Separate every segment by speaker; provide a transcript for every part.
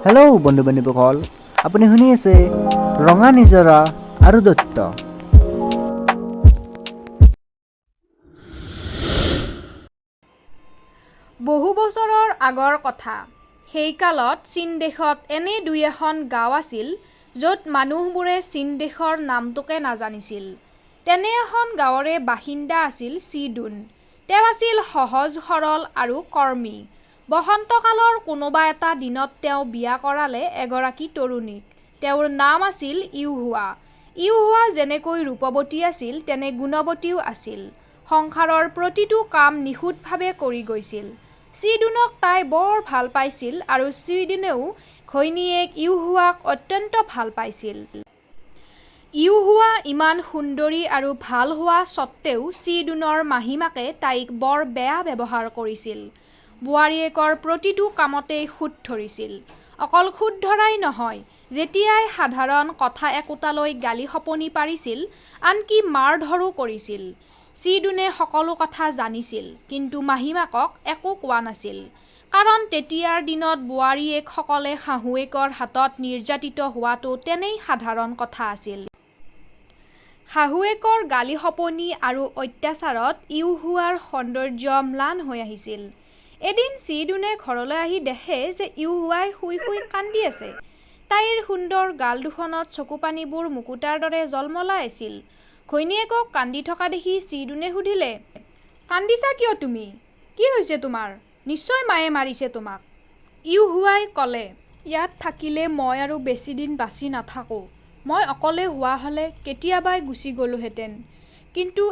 Speaker 1: Hello' বন্ধু বান্ধৱীসকল, আপুনি শুনি আছে ৰঙা নিজৰা আৰু দত্ত।
Speaker 2: বহু বছৰৰ আগৰ কথা। সেই কালত চীনদেশত এনে দুই-এখন গাঁও আছিল, য'ত মানুহবোৰে চীনদেশৰ নামটোকে নাজানিছিল। তেনে এখন গাঁৱৰে বাসিন্দা আছিল চি-দুন। তেওঁ আছিল সহজ-সৰল আৰু কৰ্মী। বসন্তকালৰ কোনোবা এটা দিনত তেওঁ বিয়া কৰালে এগৰাকী তৰুণীক। তেওঁৰ নাম আছিল ইউ-হুৱা। ইউ-হুৱা যেনেকৈ ৰূপৱতী আছিল তেনে গুণৱতীও আছিল। সংসাৰৰ প্ৰতিটো কাম নিখুঁতভাৱে কৰি গৈছিল। চি-দুনক তাই বৰ ভাল পাইছিল আৰু চি-দুনেও ঘৈণীয়েক ইউ-হুৱাক অত্যন্ত ভাল পাইছিল। ইউ-হুৱা ইমান সুন্দৰী আৰু ভাল হোৱা সত্ত্বেও চি-দুনৰ মাহীমাকে তাইক বৰ বেয়া ব্যৱহাৰ কৰিছিল। বোৱাৰীয়েকৰ প্ৰতিটো কামতেই খুঁত ধৰিছিল। অকল খুঁত ধৰাই নহয়, যেতিয়াই সাধাৰণ কথা একোটালৈ গালি-শপনি পাৰিছিল, আনকি মাৰ-ধৰো কৰিছিল। চি-দুনে সকলো কথা জানিছিল, কিন্তু মাহীমাকক একো কোৱা নাছিল, কাৰণ তেতিয়াৰ দিনত বোৱাৰীয়েকসকলে শাহুৱেকৰ হাতত নিৰ্যাতিত হোৱাটো তেনেই সাধাৰণ কথা আছিল। শাহুৱেকৰ গালি-শপনি আৰু অত্যাচাৰত ইউ-হুৱাৰ সৌন্দৰ্য ম্লান হৈ আহিছিল। এদিন চি-দুনে ঘৰলৈ আহি দেখে যে ইউ-হুৱাই শুই শুই কান্দি আছে। তাইৰ সুন্দৰ গাল দুখনত চকুপানীবোৰ মুকুতাৰ দৰে জলমলাই আছিল। ঘৈণীয়েকক কান্দি থকা দেখি চি-দুনে সুধিলে, "কান্দিছা কিয় তুমি? কি হৈছে তোমাৰ? নিশ্চয় মায়ে মাৰিছে তোমাক? " ইউ-হুৱাই ক'লে, "ইয়াত থাকিলে মই আৰু বেছি দিন বাচি নাথাকোঁ। মই অকলে হোৱা হ'লে কেতিয়াবাই গুচি গ'লোহেঁতেন, কিন্তু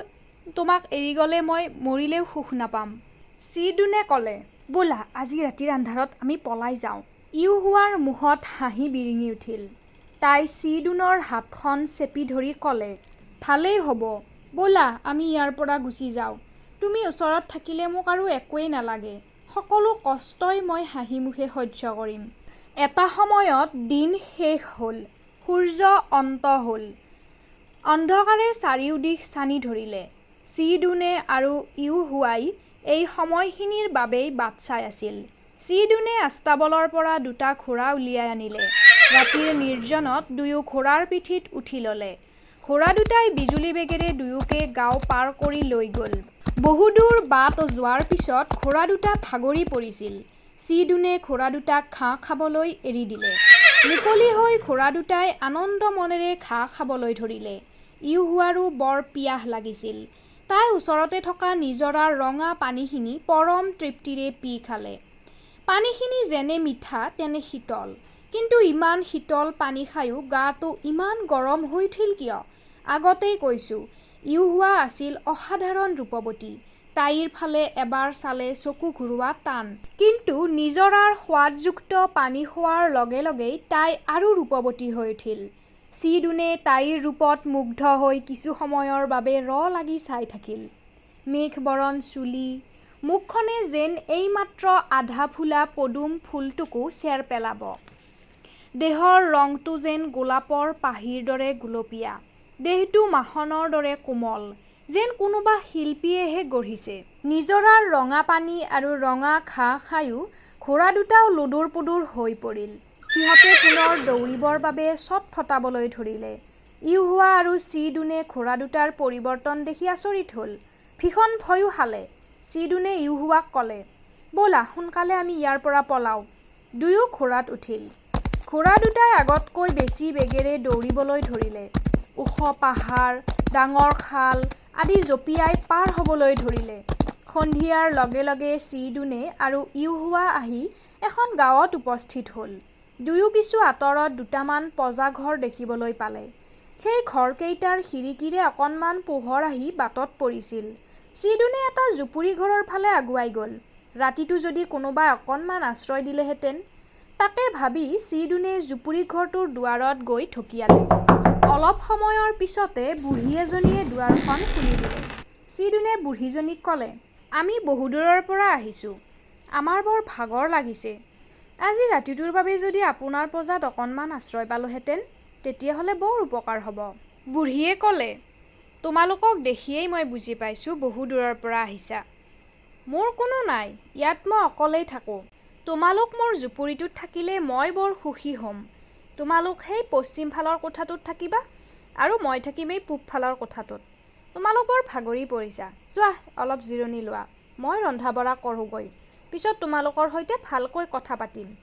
Speaker 2: তোমাক এৰি গ'লে মই মৰিলেও সুখ নাপাম। " চি-দুনে ক'লে, "ব'লা আজি ৰাতিৰ আন্ধাৰত আমি পলাই যাওঁ। " ইউ-হুৱাৰ মুখত হাঁহি বিৰিঙি উঠিল। তাই চি-দুনৰ হাতখন চেপি ধৰি ক'লে, "ভালেই হ'ব, ব'লা আমি ইয়াৰ পৰা গুচি যাওঁ। তুমি ওচৰত থাকিলে মোক আৰু একোৱেই নালাগে, সকলো কষ্টই মই হাঁহিমুখে সহ্য কৰিম। " এটা সময়ত দিন শেষ হ'ল, সূৰ্য অন্ত হ'ল। অন্ধকাৰে চাৰিওদিশ ছানি ধৰিলে। চি-দুনে আৰু ইউ-হুৱাই এই সময়খিনিৰ বাবেই বাট চাই আছিল। চি-দুনে আস্তাবলৰ পৰা দুটা ঘোঁৰা উলিয়াই আনিলে। ৰাতিৰ নিৰ্জনত দুয়ো ঘোঁৰাৰ পিঠিত উঠি ল'লে। ঘোঁৰা দুটাই বিজুলী বেগেৰে দুয়োকে গাঁও পাৰ কৰি লৈ গ'ল। বহুদূৰ বাট যোৱাৰ পিছত ঘোঁৰা দুটা ভাগৰি পৰিছিল। চি-দুনে ঘোঁৰা দুটাক ঘাঁহ খাবলৈ এৰি দিলে। মুকলি হৈ ঘোঁৰা দুটাই আনন্দ মনেৰে ঘাঁহ খাবলৈ ধৰিলে। ইউ-হুৱাৰো বৰ পিয়াহ লাগিছিল। তাই ওচৰতে থকা নিজৰাৰ ৰঙা পানীখিনি পৰম তৃপ্তিৰে পি খালে। পানীখিনি যেনে মিঠা তেনে শীতল। কিন্তু ইমান শীতল পানী খায়ো গাটো ইমান গৰম হৈ উঠিল কিয়? আগতেই কৈছোঁ, ইউ-হুৱা আছিল অসাধাৰণ ৰূপৱতী। তাইৰ ফালে এবাৰ চালে চকু ঘূৰোৱা টান। কিন্তু নিজৰাৰ সোৱাদযুক্ত পানী খোৱাৰ লগে লগেই তাই আৰু ৰূপৱতী হৈ উঠিল। চি-দুনে তাইৰ ৰূপত মুগ্ধ হৈ কিছু সময়ৰ বাবে ৰ লাগি চাই থাকিল। মেঘবৰণ চুলি, মুখখনে যেন এইমাত্ৰ আধা ফুলা পদুম ফুলটোকো চেৰ পেলাব। দেহৰ ৰংটো যেন গোলাপৰ পাহিৰ দৰে গুলপীয়া। দেহটো মাখনৰ দৰে কোমল, যেন কোনোবা শিল্পীয়েহে গঢ়িছে। নিজৰাৰ ৰঙা পানী আৰু ৰঙা ঘাঁহ খায়ো ঘোঁৰা দুটাও লোদোৰ-পোদোৰ হৈ পৰিল। সিহঁতে পুনৰ দৌৰিবৰ বাবে ছটফটাবলৈ ধৰিলে। ইউ-হুৱা আৰু চি-দুনে ঘোঁৰা দুটাৰ পৰিৱৰ্তন দেখি আচৰিত হ'ল, ভীষণ ভয়ো খালে। চি-দুনে ইউ-হুৱাক ক'লে, "ব'লা সোনকালে আমি ইয়াৰ পৰা পলাওঁ। " দুয়ো ঘোঁৰাত উঠিল। ঘোঁৰা দুটাই আগতকৈ বেছি বেগেৰে দৌৰিবলৈ ধৰিলে। ওখ পাহাৰ, ডাঙৰ খাল আদি জঁপিয়াই পাৰ হ'বলৈ ধৰিলে। সন্ধিয়াৰ লগে লগে চি-দুনে আৰু ইউ-হুৱা আহি এখন গাঁৱত উপস্থিত হ'ল। দুয়ো কিছু আঁতৰত দুটামান পঁজাঘৰ দেখিবলৈ পালে। সেই ঘৰকেইটাৰ খিৰিকীৰে অকণমান পোহৰ আহি বাটত পৰিছিল। চি-দুনে এটা জুপুৰি ঘৰৰ ফালে আগুৱাই গ'ল। ৰাতিটো যদি কোনোবাই অকণমান আশ্ৰয় দিলেহেঁতেন, তাকে ভাবি চি-দুনে জুপুৰি ঘৰটোৰ দুৱাৰত গৈ ঢকিয়ালে। অলপ সময়ৰ পিছতে বুঢ়ী এজনীয়ে দুৱাৰখন খুলি দিলে। চি-দুনে বুঢ়ীজনীক ক'লে, "আমি বহুদূৰৰ পৰা আহিছোঁ, আমাৰ বৰ ভাগৰ লাগিছে। আজি ৰাতিটোৰ বাবে যদি আপোনাৰ পঁজাত অকণমান আশ্ৰয় পালোঁহেঁতেন, তেতিয়া হ'লে বৰ উপকাৰ হ'ব। " বুঢ়ীয়ে ক'লে, "তোমালোকক দেখিয়েই মই বুজি পাইছোঁ বহু দূৰৰ পৰা আহিছা। মোৰ কোনো নাই, ইয়াত মই অকলেই থাকোঁ। তোমালোক মোৰ জুপুৰিটোত থাকিলে মই বৰ সুখী হ'ম। তোমালোক সেই পশ্চিমফালৰ কোঠাটোত থাকিবা আৰু মই থাকিম এই পূবফালৰ কোঠাটোত। তোমালোক বৰ ভাগৰি পৰিছা, যোৱা অলপ জিৰণি লোৱা। মই ৰন্ধা-বঢ়া কৰোঁগৈ, পিছত তোমালোকৰ সৈতে ভালকৈ কথা পাতিম।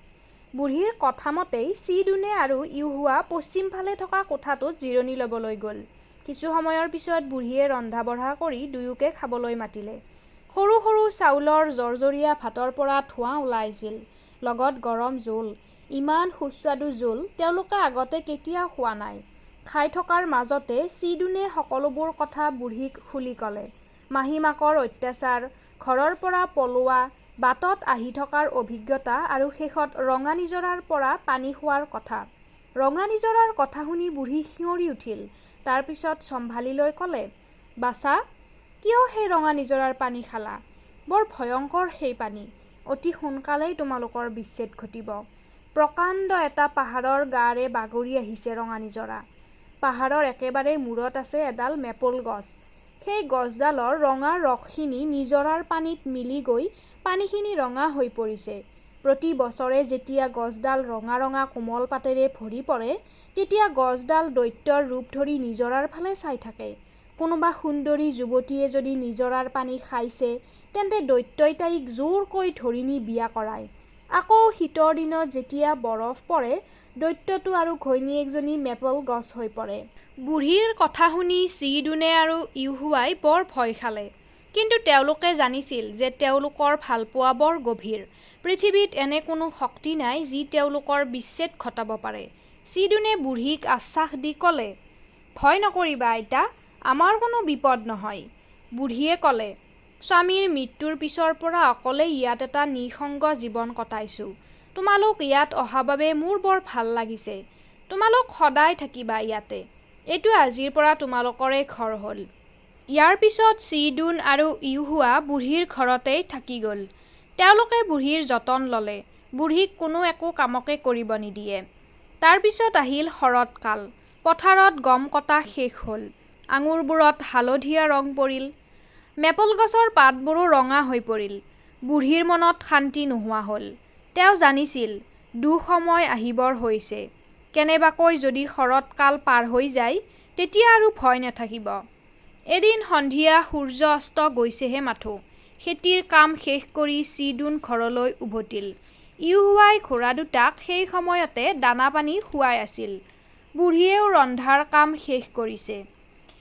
Speaker 2: বুঢ়ীৰ কথামতেই চি-দুনে আৰু ইউহুৱা পশ্চিমফালে থকা কোঠাটোত জিৰণি ল'বলৈ গ'ল। কিছু সময়ৰ পিছত বুঢ়ীয়ে ৰন্ধা-বঢ়া কৰি দুয়োকে খাবলৈ মাতিলে। সৰু সৰু চাউলৰ জৰজৰীয়া ভাতৰ পৰা ধোঁৱা ওলাইছিল, লগত গৰম জোল। ইমান সুস্বাদু জোল তেওঁলোকে আগতে কেতিয়াও খোৱা নাই। খাই থকাৰ মাজতে চি-দুনে সকলোবোৰ কথা বুঢ়ীক খুলি ক'লে। মাহীমাকৰ অত্যাচাৰ, ঘৰৰ পৰা পলোৱা, বাটত আহি থকাৰ অভিজ্ঞতা আৰু শেষত ৰঙা নিজৰাৰ পৰা পানী খোৱাৰ কথা। ৰঙা নিজৰাৰ কথা শুনি বুঢ়ী শিয়ৰি উঠিল। তাৰ পিছত চম্ভালি লৈ ক'লে, "বাছা, কিয় সেই ৰঙা নিজৰাৰ পানী খালা? বৰ ভয়ংকৰ সেই পানী, অতি সোনকালেই তোমালোকৰ বিচ্ছেদ ঘটিব। প্ৰকাণ্ড এটা পাহাৰৰ গাৰে বাগৰি আহিছে ৰঙা নিজৰা। পাহাৰৰ একেবাৰে মূৰত আছে এডাল মেপোল গছ। সেই গছডালৰ ৰঙা ৰসখিনি নিজৰাৰ পানীত মিলি গৈ পানীখিনি ৰঙা হৈ পৰিছে। প্ৰতি বছৰে যেতিয়া গছডাল ৰঙা ৰঙা কোমল পাতেৰে ভৰি পৰে, তেতিয়া গছডাল দৈত্যৰ ৰূপ ধৰি নিজৰাৰ ফালে চাই থাকে। কোনোবা সুন্দৰী যুৱতীয়ে যদি নিজৰাৰ পানী খাইছে, তেন্তে দৈত্যই তাইক জোৰকৈ ধৰি নি বিয়া কৰায়। আকৌ শীতৰ দিনত যেতিয়া বৰফ পৰে, দৈত্যটো আৰু ঘৈণীয়েকজনী মেপল গছ হৈ পৰে। "বুঢ়ীৰ কথা শুনি চি-দুনে আৰু ইউহুৱাই বৰ ভয় খালে। কিন্তু তেওঁলোকে জানিছিল যে তেওঁলোকৰ ভালপোৱা বৰ গভীৰ, পৃথিৱীত এনে কোনো শক্তি নাই যি তেওঁলোকৰ বিচ্ছেদ ঘটাব পাৰে। চি-দুনে বুঢ়ীক আশ্বাস দি ক'লে, "ভয় নকৰিবা আইতা, আমাৰ কোনো বিপদ নহয়। "বুঢ়ীয়ে ক'লে, "স্বামীৰ মৃত্যুৰ পিছৰ পৰা অকলেই ইয়াত এটা নিঃসংগ জীৱন কটাইছোঁ। তোমালোক ইয়াত অহা বাবে মোৰ বৰ ভাল লাগিছে। তোমালোক সদায় থাকিবা ইয়াতে, এইটো আজিৰ পৰা তোমালোকৰে ঘৰ হ'ল। "ইয়াৰ পিছত চি-দুন আৰু ইউহুৱা বুঢ়ীৰ ঘৰতেই থাকি গ'ল। তেওঁলোকে বুঢ়ীৰ যতন ল'লে, বুঢ়ীক কোনো একো কামকে কৰিব নিদিয়ে। তাৰ পিছত আহিল শৰৎ কাল। পথাৰত গম কটা শেষ হ'ল। আঙুৰবোৰত হালধীয়া ৰং পৰিল, মেপল গছৰ পাতবোৰো ৰঙা হৈ পৰিল। বুঢ়ীৰ মনত শান্তি নোহোৱা হ'ল। তেওঁ জানিছিল দুঃসময় আহিবৰ হৈছে। কেনেবাকৈ যদি শৰৎ কাল পাৰ হৈ যায়, তেতিয়া আৰু ভয় নাথাকিব। এদিন সন্ধিয়া সূৰ্য অস্ত গৈছেহে মাথোঁ, খেতিৰ কাম শেষ কৰি চি-দুন ঘৰলৈ উভতিল। ইউহুৱাই ঘোঁৰা দুটাক সেই সময়তে দানা-পানী খুৱাই আছিল। বুঢ়ীয়েও ৰন্ধাৰ কাম শেষ কৰিছে।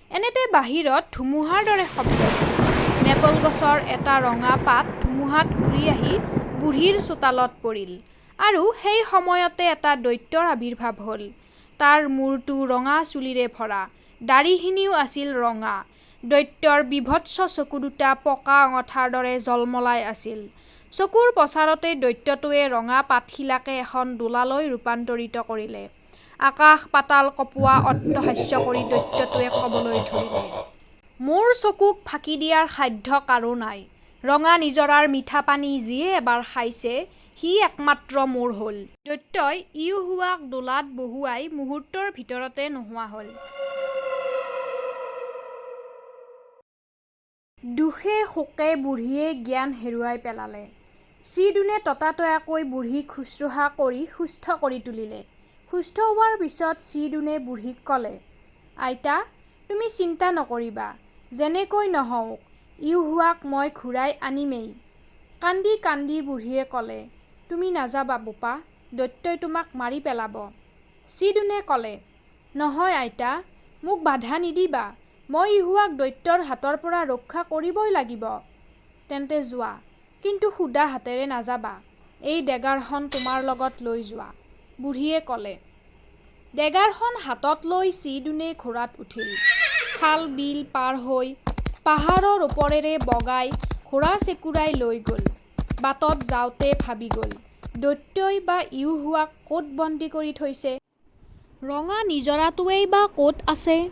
Speaker 2: এনেতে বাহিৰত ধুমুহাৰ দৰে শব্দ হ'ল। মেপল গছৰ এটা ৰঙা পাত ধুমুহাত উৰি আহি বুঢ়ীৰ চোতালত পৰিল আৰু সেই সময়তে এটা দৈত্যৰ আবিৰ্ভাৱ হ'ল। তাৰ মূৰটো ৰঙা চুলিৰে ভৰা, দাঢ়িখিনিও আছিল ৰঙা। দৈত্যৰ বীভৎস চকু দুটা পকা অঙঠাৰ দৰে জলমলাই আছিল। চকুৰ পচাৰতে দৈত্যটোৱে ৰঙা পাতখিলাকে এখন দোলালৈ ৰূপান্তৰিত কৰিলে। আকাশ-পাতাল কঁপোৱা অট্টহাস্য কৰি দৈত্যটোৱে ক'বলৈ ধৰিলে, "মোৰ চকুক ফাঁকি দিয়াৰ সাধ্য কাৰো নাই। ৰঙা নিজৰাৰ মিঠা পানী যিয়ে এবাৰ খাইছে, সি একমাত্ৰ মোৰ হ'ল। "দৈত্যই ইউহুৱাক দোলাত বহুৱাই মুহূৰ্তৰ ভিতৰতে নোহোৱা হ'ল। দুখে-শোকে বুঢ়ীয়ে জ্ঞান হেৰুৱাই পেলালে। চি-দুনে ততাতৈয়াকৈ বুঢ়ীক শুশ্ৰূষা কৰি সুস্থ কৰি তুলিলে। সুস্থ হোৱাৰ পিছত চি-দুনে বুঢ়ীক ক'লে, "আইতা, তুমি চিন্তা নকৰিবা, যেনেকৈ নহওক ইউহুৱাক মই ঘূৰাই আনিমেই। "কান্দি কান্দি বুঢ়ীয়ে ক'লে, "তুমি নাযাবা বোপা, দৈত্যই তোমাক মাৰি পেলাব। "চি-দুনে ক'লে, "নহয় আইতা, মোক বাধা নিদিবা, মই ইউহুৱাক দৈত্যৰ হাতৰ পৰা ৰক্ষা কৰিবই লাগিব। "তেন্তে যোৱা, কিন্তু শুদা হাতেৰে নাযাবা, এই ডেগাৰখন তোমাৰ লগত লৈ যোৱা। "বুঢ়ীয়ে ক'লে। ডেগাৰখন হাতত লৈ চি-দুনে ঘোঁৰাত উঠিল। খাল-বিল পাৰ হৈ, পাহাৰৰ ওপৰেৰে বগাই ঘোঁৰা চেকুৰাই লৈ গ'ল। বাটত যাওঁতে ভাবি গ'ল, দৈত্যই বা ইউহুৱাক ক'ত বন্দী কৰি থৈছে? ৰঙা নিজৰাটোৱেই বা ক'ত আছে?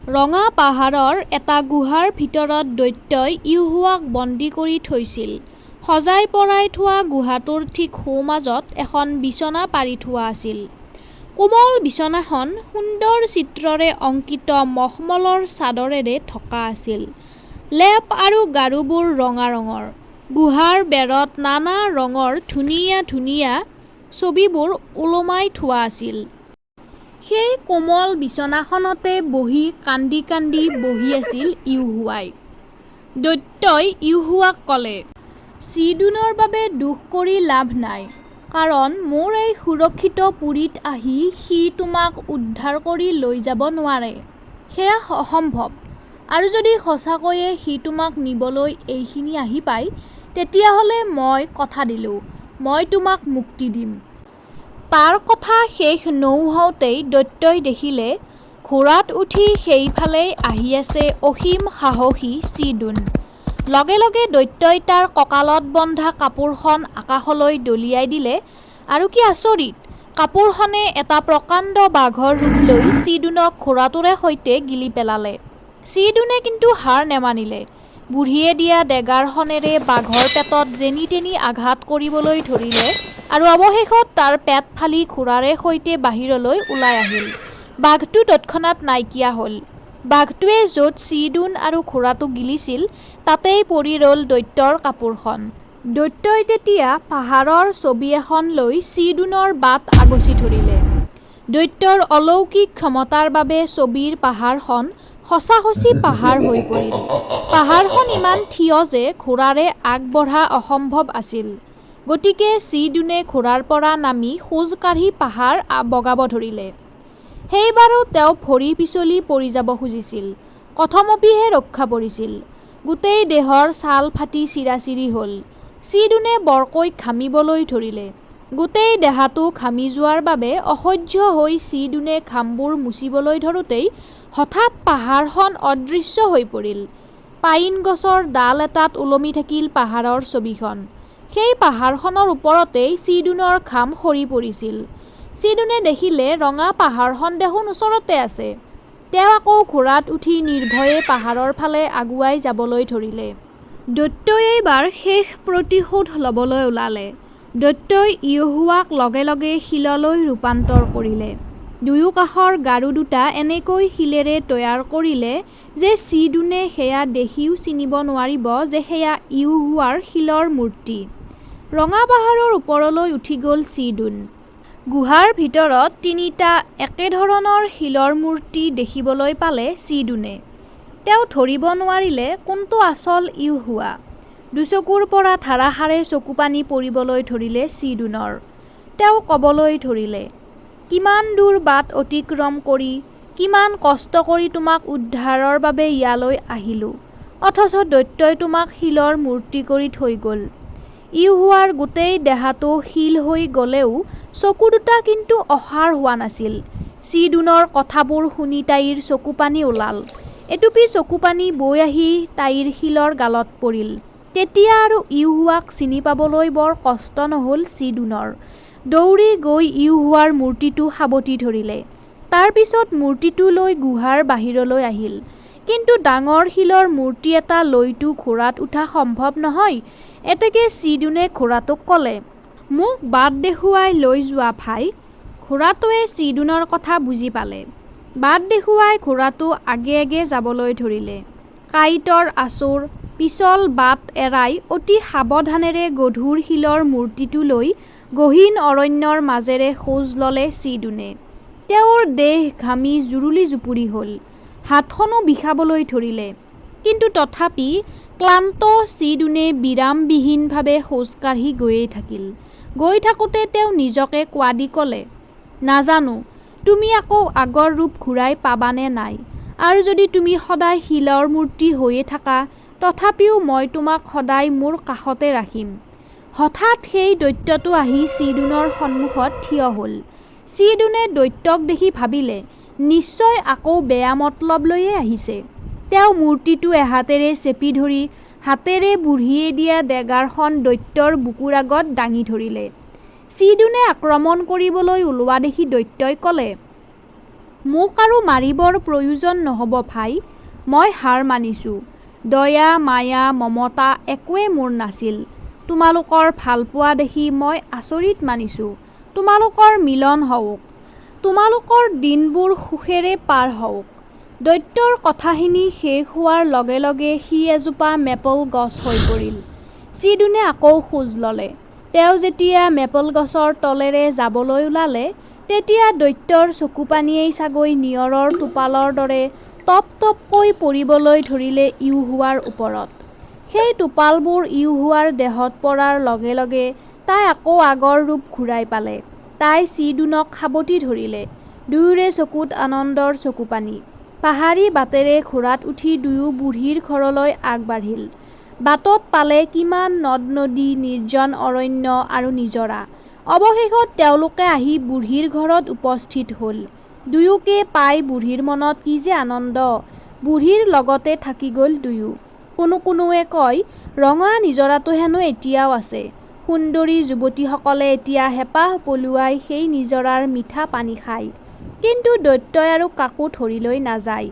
Speaker 2: ৰঙা পাহাৰৰ এটা গুহাৰ ভিতৰত দৈত্যই ইউহুৱাক বন্দী কৰি থৈছিল। সজাই-পৰাই থোৱা গুহাটোৰ ঠিক সোঁমাজত এখন বিছনা পাৰি থোৱা আছিল। কোমল বিছনাখন সুন্দৰ চিত্ৰৰে অংকিত মখমলৰ চাদৰেৰে ঢকা আছিল। লেপ আৰু গাৰুবোৰ ৰঙা ৰঙৰ। গুহাৰ বেৰত নানা ৰঙৰ ধুনীয়া ধুনীয়া ছবিবোৰ ওলোমাই থোৱা আছিল। সেই কোমল বিছনাখনতে বহি কান্দি কান্দি বহি আছিল ইউহুৱাই। দৈত্যই ইউহুৱাক ক'লে, "ছিদুনৰ বাবে দুখ কৰি লাভ নাই, কাৰণ মোৰ এই সুৰক্ষিত পুৰীত আহি সি তোমাক উদ্ধাৰ কৰি লৈ যাব নোৱাৰে, সেয়া অসম্ভৱ। আৰু যদি সঁচাকৈয়ে সি তোমাক নিবলৈ এইখিনি আহি পায়, তেতিয়াহ'লে মই কথা দিলোঁ, মই তোমাক মুক্তি দিম। "তাৰ কথা শেষ নৌহওঁতেই দৈত্যই দেখিলে ঘোঁৰাত উঠি সেইফালেই আহি আছে অসীম সাহসী ছিদুন। লগে লগে দৈত্যই তাৰ কঁকালত বন্ধা কাপোৰখন আকাশলৈ দলিয়াই দিলে আৰু কি আচৰিত, কাপোৰখনে এটা প্ৰকাণ্ড বাঘৰ ৰূপ লৈ ছিদুনক ঘোঁৰাটোৰে সৈতে গিলি পেলালে। ছিদুনে কিন্তু হাৰ নামানিলে, বুঢ়ীয়ে দিয়া ডেগাৰখনেৰে বাঘৰ পেটত যেনি-তেনি আঘাত কৰিবলৈ ধৰিলে আৰু অৱশেষত তাৰ পেট ফালি ঘোঁৰাৰে সৈতে বাহিৰলৈ ওলাই আহিল। বাঘটো তৎক্ষণাৎ নাইকিয়া হ'ল। বাঘটোৱে য'ত ছিদুন আৰু ঘোঁৰাটো গিলিছিল, তাতেই পৰি ৰ'ল দৈত্যৰ কাপোৰখন। দৈত্যই তেতিয়া পাহাৰৰ ছবি এখন লৈ ছিদুনৰ বাট আগচি ধৰিলে। দৈত্যৰ অলৌকিক ক্ষমতাৰ বাবে ছবিৰ পাহাৰখন সঁচাসঁচি পাহাৰ হৈ পৰিল। পাহাৰখন ইমান থিয় যে ঘোঁৰাৰে আগ বঢ়া অসম্ভৱ আছিল। গতিকে ছিদুনে ঘোঁৰাৰ পৰা নামি খোজ কাঢ়ি পাহাৰ বগাব ধৰিলে। সেইবাৰো তেওঁ ভৰি পিছলি পৰি যাব খুজিছিল, কথমপিহে ৰক্ষা পৰিছিল। গোটেই দেহৰ ছাল ফাটি ছিৰাছিৰি হ'ল। ছিদুনে বৰকৈ ঘামিবলৈ ধৰিলে। গোটেই দেহাটো ঘামি যোৱাৰ বাবে অসহ্য হৈ ছিদুনে ঘামবোৰ মুচিবলৈ ধৰোঁতেই হঠাৎ পাহাৰখন অদৃশ্য হৈ পৰিল। পাইন গছৰ ডাল এটাত ওলমি থাকিল পাহাৰৰ ছবিখন। সেই পাহাৰখনৰ ওপৰতেই ছিদুনৰ ঘাম সৰি পৰিছিল। ছিদুনে দেখিলে ৰঙা পাহাৰখন দেখোন ওচৰতে আছে। তেওঁ আকৌ ঘোঁৰাত উঠি নিৰ্ভয়ে পাহাৰৰ ফালে আগুৱাই যাবলৈ ধৰিলে। দৈত্যই এইবাৰ শেষ প্ৰতিশোধ ল'বলৈ ওলালে। দৈত্যই ইউহুৱাক লগে লগে শিললৈ ৰূপান্তৰ কৰিলে। দুয়োকাষৰ গাৰু দুটা এনেকৈ শিলেৰে তৈয়াৰ কৰিলে যে ছিদুনে সেয়া দেখিও চিনিব নোৱাৰিব যে সেয়া ইউহুৱাৰ শিলৰ মূৰ্তি। ৰঙা পাহাৰৰ ওপৰলৈ উঠি গ'ল ছিদুন। গুহাৰ ভিতৰত তিনিটা একেধৰণৰ শিলৰ মূৰ্তি দেখিবলৈ পালে ছিদুনে। তেওঁ ধৰিব নোৱাৰিলে কোনটো আচল ইউহুৱা। দুচকুৰ পৰা ধাৰাসাৰে চকুপানী পৰিবলৈ ধৰিলে ছিদুনৰ। তেওঁ ক'বলৈ ধৰিলে, "কিমান দূৰ বাট অতিক্ৰম কৰি, কিমান কষ্ট কৰি তোমাক উদ্ধাৰৰ বাবে ইয়ালৈ আহিলোঁ, অথচ দৈত্যই তোমাক শিলৰ মূৰ্তি কৰি থৈ গ'ল। "ইউহুৱাৰ গোটেই দেহাটো শিল হৈ গ'লেও চকু দুটা কিন্তু অসাৰ হোৱা নাছিল। ছিদুনৰ কথাবোৰ শুনি তাইৰ চকুপানী ওলাল। এটুপি চকুপানী বৈ আহি তাইৰ শিলৰ গালত পৰিল। তেতিয়া আৰু ইউহুৱাক চিনি পাবলৈ বৰ কষ্ট নহ'ল ছিদুনৰ। দৌৰি গৈ ইউহুৱাৰ মূৰ্তিটো সাৱটি ধৰিলে। তাৰ পিছত মূৰ্তিটো লৈ গুহাৰ বাহিৰলৈ আহিল। কিন্তু ডাঙৰ শিলৰ মূৰ্তি এটা লৈতো ঘোঁৰাত উঠা সম্ভৱ নহয়, এতেকে ছিদুনে ঘোঁৰাটোক ক'লে, "মোক বাট দেখুৱাই লৈ যোৱা ভাই। "ঘোঁৰাটোৱে ছিদুনৰ কথা বুজি পালে। বাট দেখুৱাই ঘোঁৰাটো আগে আগে যাবলৈ ধৰিলে। কাঁইটৰ আঁচোৰ, পিছল বাট এৰাই অতি সাৱধানেৰে গধুৰ শিলৰ মূৰ্তিটো লৈ গহীন অৰণ্যৰ মাজেৰে খোজ ল'লে ছিদুনে। তেওঁৰ দেহ ঘামি জুৰুলি-জুপুৰি হ'ল, হাতখনো বিষাবলৈ ধৰিলে। কিন্তু তথাপি ক্লান্ত ছিদুনে বিৰামবিহীনভাৱে খোজকাঢ়ি গৈয়েই থাকিল। গৈ থাকোঁতে তেওঁ নিজকে কোৱাদি ক'লে, "নাজানো তুমি আকৌ আগৰ ৰূপ ঘূৰাই পাবা নে নাই, আৰু যদি তুমি সদায় শিলৰ মূৰ্তি হৈয়ে থাকা, তথাপিও মই তোমাক সদায় মোৰ কাষতে ৰাখিম। "হঠাৎ সেই দৈত্যটো আহি ছিদুনৰ সন্মুখত থিয় হ'ল। ছিদুনে দৈত্যক দেখি ভাবিলে, নিশ্চয় আকৌ বেয়া মতলব লৈয়ে আহিছে। তেওঁ মূৰ্তিটো এহাতেৰে চেপি ধৰি হাতেৰে বুঢ়ীয়ে দিয়া ডেগাৰখন দৈত্যৰ বুকুৰ আগত দাঙি ধৰিলে। ছিদুনে আক্ৰমণ কৰিবলৈ ওলোৱা দেখি দৈত্যই ক'লে, "মোক আৰু মাৰিবৰ প্ৰয়োজন নহ'ব ভাই, মই হাৰ মানিছোঁ। দয়া, মায়া, মমতা একোৱে মোৰ নাছিল। তোমালোকৰ ভালপোৱা দেখি মই আচৰিত মানিছোঁ। তোমালোকৰ মিলন হওক, তোমালোকৰ দিনবোৰ সুখেৰে পাৰ হওক। "দৈত্যৰ কথাখিনি শেষ হোৱাৰ লগে লগে সি এজোপা মেপল গছ হৈ পৰিল। চীদোনে আকৌ খোজ ল'লে। তেওঁ যেতিয়া মেপল গছৰ তলেৰে যাবলৈ ওলালে, তেতিয়া দৈত্যৰ চকুপানীয়েই চাগৈ নিয়ৰৰ টোপালৰ দৰে টপ্ টপ্ কৈ পৰিবলৈ ধৰিলে ইউহুৱাৰ ওপৰত। সেই টোপালবোৰ ইউহুৱাৰ দেহত পৰাৰ লগে লগে তাই আকৌ আগৰ ৰূপ ঘূৰাই পালে। তাই চীদোনক সাবটি ধৰিলে, দুয়োৰে চকুত আনন্দৰ চকুপানী। পাহাৰী বাটেৰে ঘোঁৰাত উঠি দুয়ো বুঢ়ীৰ ঘৰলৈ আগ বাঢ়িল। বাটত পালে কিমান নদ-নদী, নিৰ্জন অৰণ্য আৰু নিজৰা। অৱশেষত তেওঁলোকে আহি বুঢ়ীৰ ঘৰত উপস্থিত হ'ল। দুয়োকে পাই বুঢ়ীৰ মনত কি যে আনন্দ! বুঢ়ীৰ লগতে থাকি গ'ল দুয়ো। কোনো কোনোৱে কয়, ৰঙা নিজৰাটো হেনো এতিয়াও আছে। সুন্দৰী যুৱতীসকলে এতিয়া হেঁপাহ পলুৱাই সেই নিজৰাৰ মিঠা পানী খায়। কিন্তু দৈত্যই আৰু কাকো ধৰি লৈ নাযায়।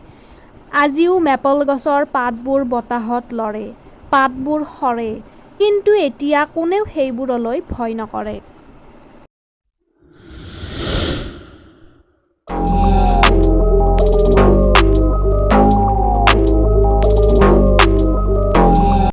Speaker 2: আজিও মেপল গছৰ পাতবোৰ বতাহত লৰে, পাতবোৰ সৰে, কিন্তু এতিয়া কোনেও সেইবোৰলৈ ভয় নকৰে।